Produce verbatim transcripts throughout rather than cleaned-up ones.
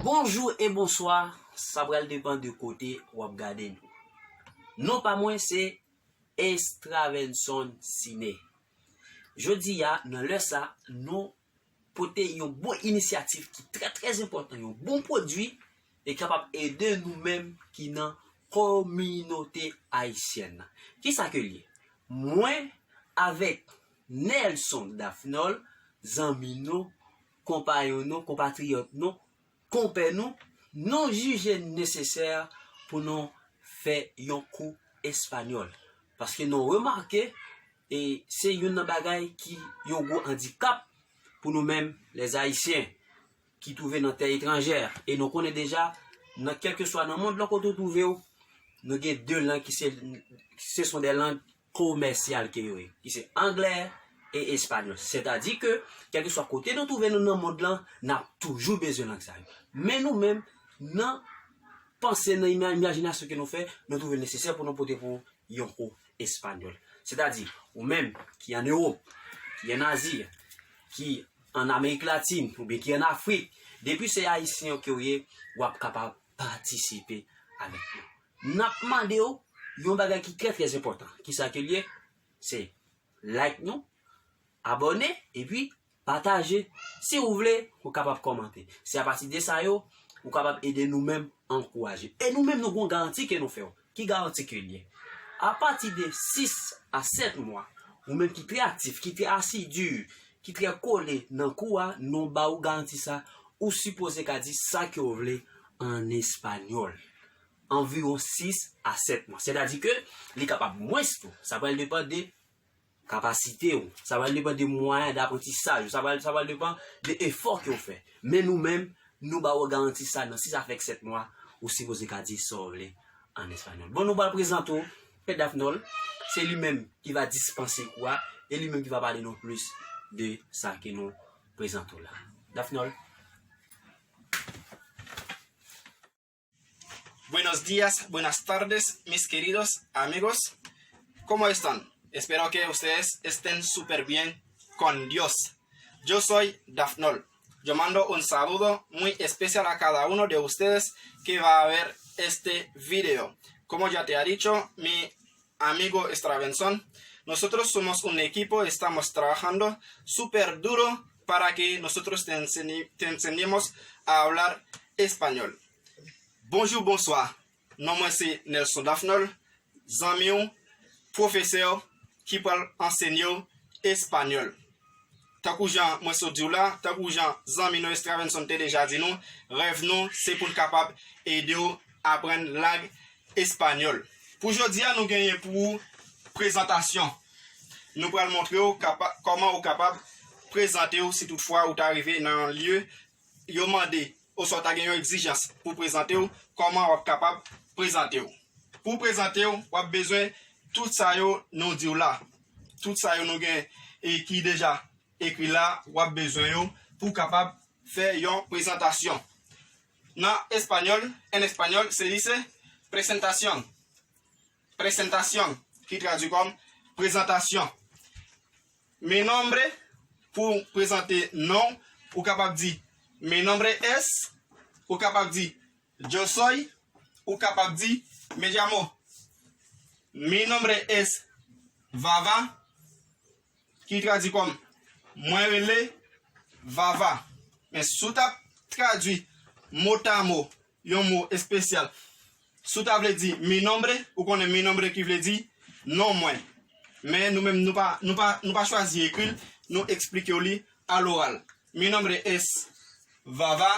Bonjou e bonswa, sa pral depann de kote w ap gade nou. Non pa mwen se Estravenson Sine. Jodi a, nan lè sa, nou pote yon bon inisyativ ki trè, trè enpòtan, yon bon pwodui e kapab ede nou menm ki nan kominote ayisyèn nan. Kisa ke l ye? Mwen avèk Nelson Daphnol, zanmi nou, konpayon nou, konpatriyòt nou, konpè nou, nou jije nesesè pou nou fè yon kou espanyòl. Paske nou remake, e se youn nan bagay ki yon gwo andikap pou nou menm, lèzayisyen, ki twouve nan tè etranjè. E nou konnen deja, nan kèlkeswa nan mond lan kote w twouve w, nou gen de lang ki se, se son de lang komèsyal ke yo ye, ki se anglè e espanyòl. Sètadi ke, kèlkeswa kote nou twouve nou nan mond lan, n ap toujou bezwen lang sa yo. Men nou menm, nan panse, nan ima-, imajinasyon ke nou fè, nou twouve l nesesè pou nou pote pou yon kou espanyòl. Sètadi, ou menm ki ann Ewòp, ki ann Azi, ki ann Amerik Latin, oubyen ki ann Afrik, depi se ayisyen ke w ye, w ap kapab patisipe avèk nou. N ap mande w yon bagay ki trè, trè enpòtan. Kisa ke l ye? Se like nou, abòne, epi pataje. Si w vle, ou kapab kòmante. Se apati de sa yo, ou kapab ede nou menm ankouraje. E nou menm, nou gon garanti ke nou fè w. Ki garanti ke l ye? Apati de sis a sèt mwa, ou menm ki trè aktif, ki trè asidi, ki trè kole nan kou a, nou ba ou garanti sa, ou sipoze ka di sa ke w vle an espanyòl. Anviwon sis a sèt mwa. Sètadi ke li kapab mwens tou. Sa pral depann de kapasite w. Sa pral depann de mwayen daprantisaj ou. Sa pral, sa pral depann de efò ke w fè. Men nou menm, nou ba w garanti sa nan sis avèk sèt mwa, ou sipoze ka di sa w vle an espanyòl. Bon, nou pral prezante w Pè Daphnol. Se li menm ki va dispanse kou a e li menm ki va pale nou plis de sa ke nou prezante w la. Daphnol. Buenos días, buenas tardes, mis queridos amigos. ¿Cómo están? Espero que ustedes estén súper bien con Dios. Yo soy Daphnol. Yo mando un saludo muy especial a cada uno de ustedes que va a ver este video. Como ya te ha dicho mi amigo Stravenson, nosotros somos un equipo, estamos trabajando súper duro para que nosotros te enseñe- te enseñemos a hablar español. Bonjou, bonswa. Non mwen se Nelson Daphnol, zanmi w, pwofesè w, ki pral ansenye w espanyòl. Tankou jan mwen sot di w la, tankou jan zanmi nou Stravenson te deja di nou, rèv nou se pou n kapab ede w aprann lang espanyòl. Pou jodi a, nou genyen pou ou prezantasyon. Nou pral montre w kapa- kòman ou kapab prezante w si toutfwa ou ta rive nan yon lye yo mande oswa ta gen yon egzijans pou prezante w, kòman w ap kapab prezante w. Pou w prezante w, w ap bezwen tout sa yo nou di w la. Tout sa yo nou gen e ki deja ekri la, w ap bezwen yo pou w kapab fè yon prezantasyon. Nan espanyòl, en español se dice presentación. Presentación, ki tradui kòm prezantasyon. Mi nombre, pou prezante non, ou kapab di mi nombre es, ou kapab di yo soy, ou kapab di me llamo. Mi nombre es Vava, ki tradui kòm mwen rele Vava. Men si w t ap tradui motamo yon mo espesyal, si w ta vle di mi nombre, ou konnen mi nombre ki vle di non mwen. Men nou menm nou pa, nou pa, nou pa chwazi ekri l, nou eksplike w li a loral. Mi nombre es Vava,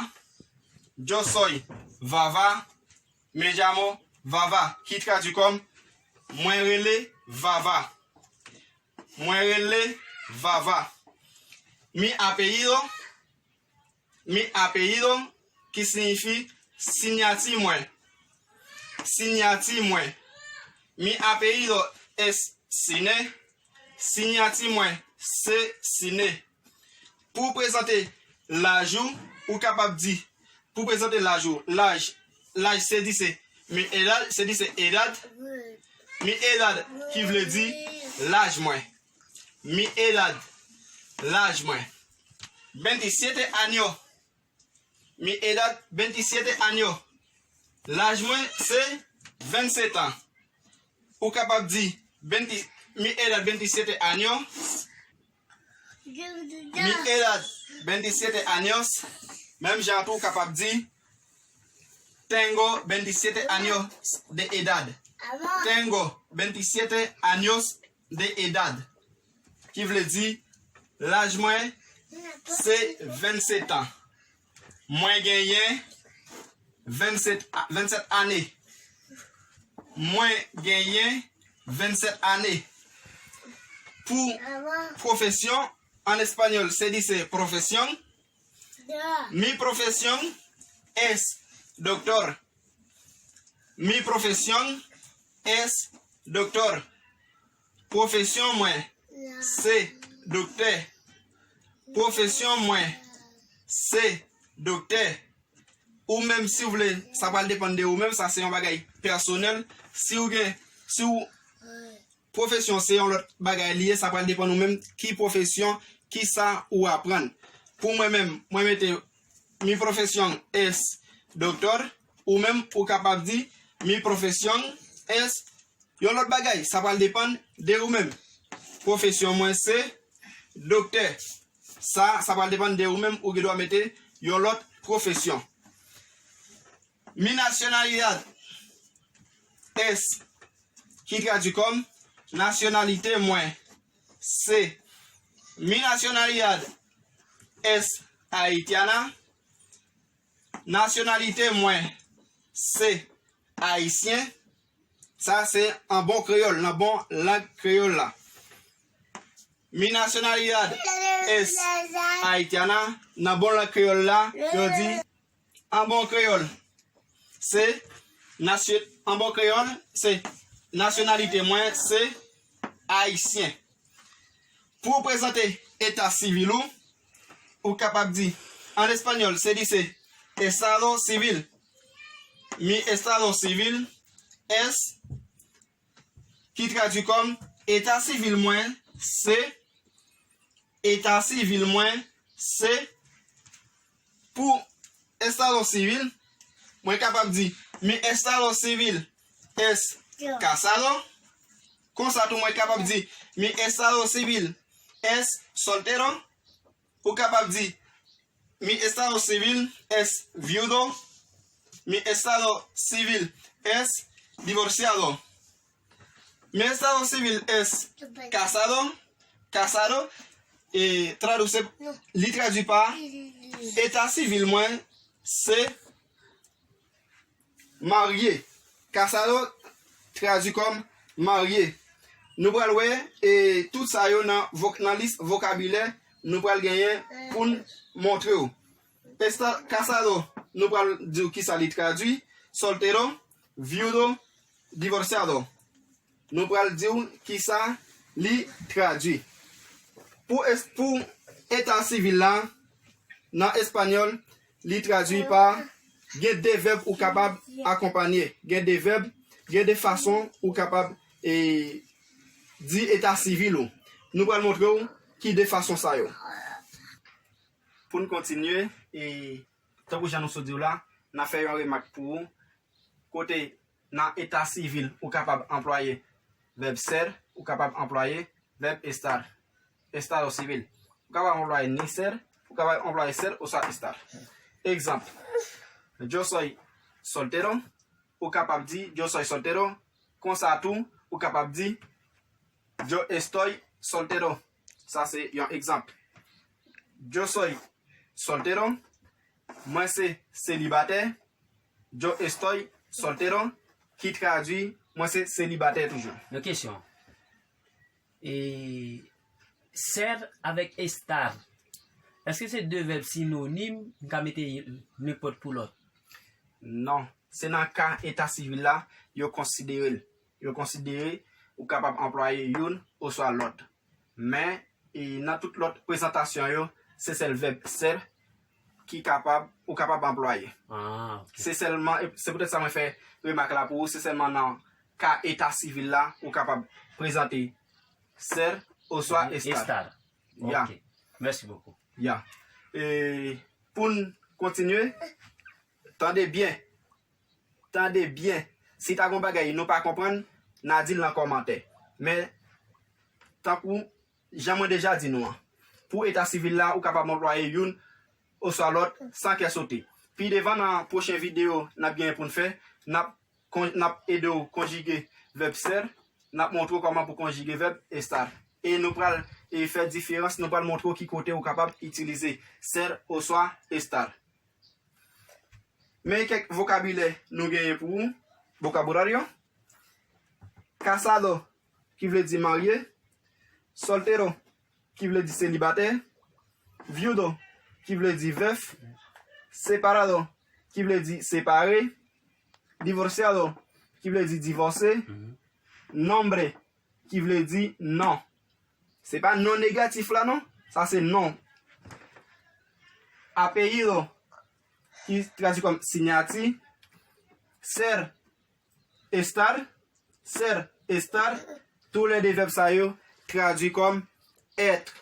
yo soy Vava, me llamo Vava, ki tradui kòm mwen rele Vava. Mwen rele Vava. Mi apellido, mi apellido, ki siyifi sinyati mwen. Sinyati mwen. Mi apellido es Sine. Sinyati mwen se Sine. Pou w prezante laj ou, ou kapab di, pou w prezante laj ou, laj, laj se di se mi edad, se di se edad, mi edad ki vle di laj mwen. Mi edad, laj mwen. Veintisiete años. Mi edad veintisiete años. Laj mwen se vennsetan. Ou kapab di, "Venti-, mi edad veintisiete años." Mi edad veintisiete años. Menm jan tou, ou kapab di, "Tengo veintisiete años de edad." "Tengo veintisiete años de edad." Ki vle di, "Laj mwen se vennsetan." Mwen genyen vennsèt, vennsèt ane. Mwen genyen vennsèt ane. Pou pwofesyon, an espanyòl, se dice profesión. Mi profesión es doctor. Mi profesión es doctor. Pwofesyon mwen se doktè. Pwofesyon mwen se doktè. Ou menm, si w vle, sa pral depann de ou menm, sa se yon bagay pèsonèl. Si w gen, si w, pwofesyon se yon lòt bagay li ye, sa pral depann ou menm, ki pwofesyon, ki sa ou aprann. Pou mwen menm, mwen mete mi profesión es doctor, ou menm, ou kapab di mi profesión es yon lòt bagay, sa pral depann de ou menm. Pwofesyon mwen se doktè. Sa, sa pral depann de ou menm, ou gen dwa mete yon lòt pwofesyon. Mi nacionalidad es, ki tradui kòm nasyonalite mwen se. Mi nacionalidad es haitiana. Nasyonalite mwen se ayisyen. Sa se an bon kreyòl, nan bon lang kreyòl la. Mi nacionalidad es haitiana, nan bon lang kreyòl la, yo di, an bon kreyòl, se nasyon-, an bon kreyòl, se nasyonalite mwen, se ayisyen. Pou w prezante eta sivil ou, ou kapab di, an espanyòl, se dice estado civil. Mi estado civil es, ki tradui kòm eta sivil mwen se, eta sivil mwen se. Pou estado civil, mwen kapab di, mi estado civil es casado. Konsa tou, mwen kapab di, mi estado civil es soltero. Ou kapab di, mi estado civil es viudo. Mi estado civil es divorciado. Mi estado civil es casado. Casado, e, traduse, li tradui pa, eta sivil mwen se marye. Casado tradui kòm marye. Nou pral wè, e, tout sa yo nan vok-, nan lis vokabilè nou pral genyen pou n montre w. Esta-, casado, nou pral di w kisa li tradui. Soltero, viudo, divorciado. Nou pral di w kisa li tradui. Pou es-, pou eta sivil la, nan espanyòl, li tradui pa, gen de vèb ou kapab akonpanye. Gen de vèb, gen de fason ou kapab, e, di eta sivil ou. Nou pral montre w ki de fason sa yo. Pou n kontinye, e, tankou jan nou sot di w la, n a fè yon remak pou ou. Kote nan eta sivil, ou kapab anplwaye vèb ser, ou kapab anplwaye vèb estar, estado civil. Ou kapab anplwaye ni ser, ou kapab anplwaye ser oswa estar. Egzanp, yo soy soltero, ou kapab di yo soy soltero. Konsa tou, ou kapab di yo estoy soltero. Sa se yon egzanp. Yo soy soltero, mwen se selibatè. Yo estoy soltero, ki tradui mwen se selibatè toujou. Yon kesyon. E, ser avèk estar, èske se de vèb sinonim, m ka mete youn nenpòt pou lòt? Non, se nan ka eta sivil la, yo konsidere l. Yo konsidere ou kapab anplwaye youn oswa lòt. Men, e, nan tout lòt prezantasyon yo, se sèl vèb ser ki kapab, ou kapab anplwaye. Ah, ok. Se sèlman, e, se poutèt sa mwen fè remak la pou ou, se sèlman nan ka eta sivil la, ou kapab prezante ser oswa estar. Estar. Ya. Ok. Merci beaucoup. Ya. E, pou n kontinye, tande byen. Tande byen. Si ta gon bagay nou pa konprann, n a di l nan kòmantè. Men, tankou jan mwen deja di nou an, pou eta sivil la, ou kapab anplwaye youn oswa lòt san kè sote. Pi devan, nan pwochen videyo n ap genyen pou n fè, n ap kon-, n ap ede w konjige vèb ser, n ap montre w kòman pou konjige vèb estar. E nou pral, e, fè diferans, nou pral montre w ki kote ou kapab itilize ser oswa estar. Men kèk vokabilè nou genyen pou ou. Vocabulario. Casado, ki vle di marye. Soltero, ki vle di selibatè. Viudo, ki vle di vèf. Separado, ki vle di separe. Divorciado, ki vle di divòse. Nombre, ki vle di non. Se pa non negatif la, non. Sa se non. Apellido, ki tradui kòm siyati. Ser, estar. Ser, estar. Toulède vèb sa yo tradui kòm être.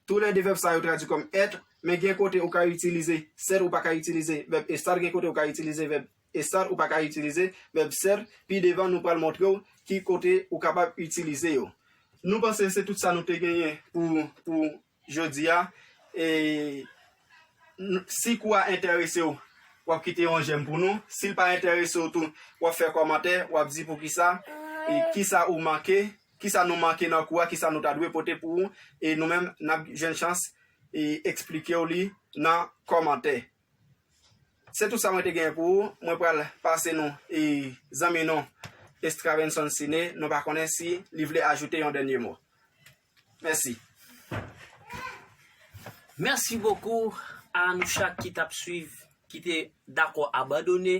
Toulède vèb sa yo tradui kòm être, men gen kote ou ka itilize ser, ou pa ka itilize vèb estar, gen kote ou ka itilize vèb estar, ou pa ka itilize vèb ser. Pi devan, nou pral montre w ki kote ou kapab itilize yo. Nou panse se tout sa nou te genyen pou, pou jodi a. E, n-, si kou a enterese w, w ap kite yon jèm pou nou. Si l pa enterese w tou, w ap fè kòmantè, w ap di poukisa, e kisa ou manke, kisa nou manke nan kou a, kisa nou ta dwe pote pou ou, e nou menm, n ap jwenn chans, e eksplike w li nan kòmantè. Se tout sa mwen te genyen pou ou. Mwen pral pase nou, e zanmi nou, Estravenson Sine, nou pa konnen si li vle ajoute yon dènye mo. Mèsi. Mèsi bokou a nou chak ki t ap swiv, ki te dakò abandone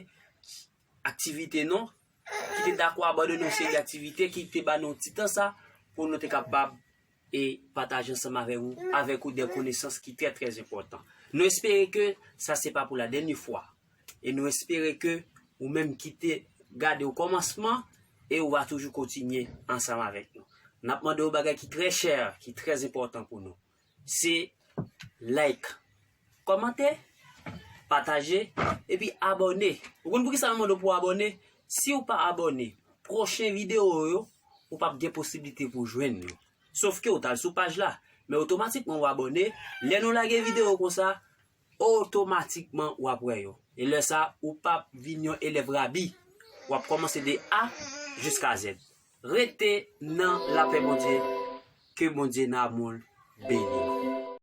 aktivite nou, ki te dakò abandone yon seri aktivite, ki te ba nou ti tan sa pou nou te kapab e pataje ansanm avè ou, avèk ou de konesans ki trè, trè enpòtan. Nou espere ke sa se pa pou la dènye fwa. E nou espere ke ou menm ki te gade o kòmansman, e ou va toujou kontinye ansanm avèk nou. N ap mande yon bagay ki trè chè, ki trè enpòtan pou nou. Se like, kòmante, pataje, epi abòne. Ou konn poukisa nou mande w pou w abòne? Si w pa abòne, pwochen videyo yo, ou p ap gen posiblite pou w jwenn yo. Sofke ou t al sou paj la, men otomatikman ou abòne. Lè nou lage videyo konsa, otomatikman w ap wè yo. E lè sa, ou p ap vin yon elèv rabi. W ap kòmanse de A jiska Z. Rete nan lapè Bondye. Ke Bondye nan amoul beni.